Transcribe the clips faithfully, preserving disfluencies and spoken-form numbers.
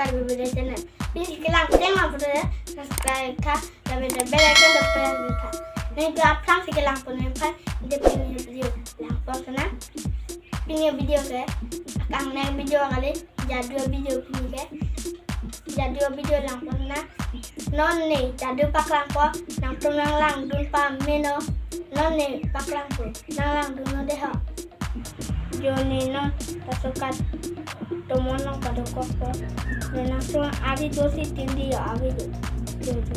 Video channel. Pini kelang pini ma pura subscribe tha, lapen bell icon ta press tha. Neli aphrangsi kelang pon aphan, neli pini video langpon sana. Pini video ke, akang ne video kali, jadu video pini ke. Jadu video langpon na. Non ne jadu paklangpo, nangtum nanglangdun pame non. Non ne paklangpo, nanglangdun non dei ho. Jo ne non laso kat tomon along padokokpo. Ne nangtum ari dosi tin dei ho, ari do. Jo, jo.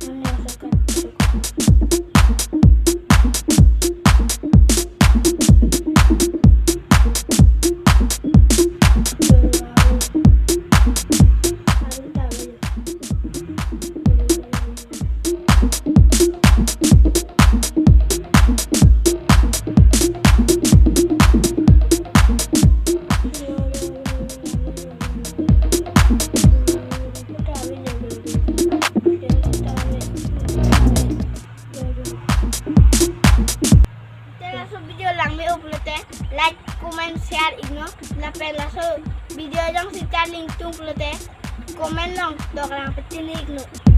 Non ne laso kat padokok. Jo, jo, ari. Ari ta ari. Te laso video langme-o pulote like, comment, share iknon. Lapen laso video jongsi charli ingtung pulote comment along dokrang pachini iknon.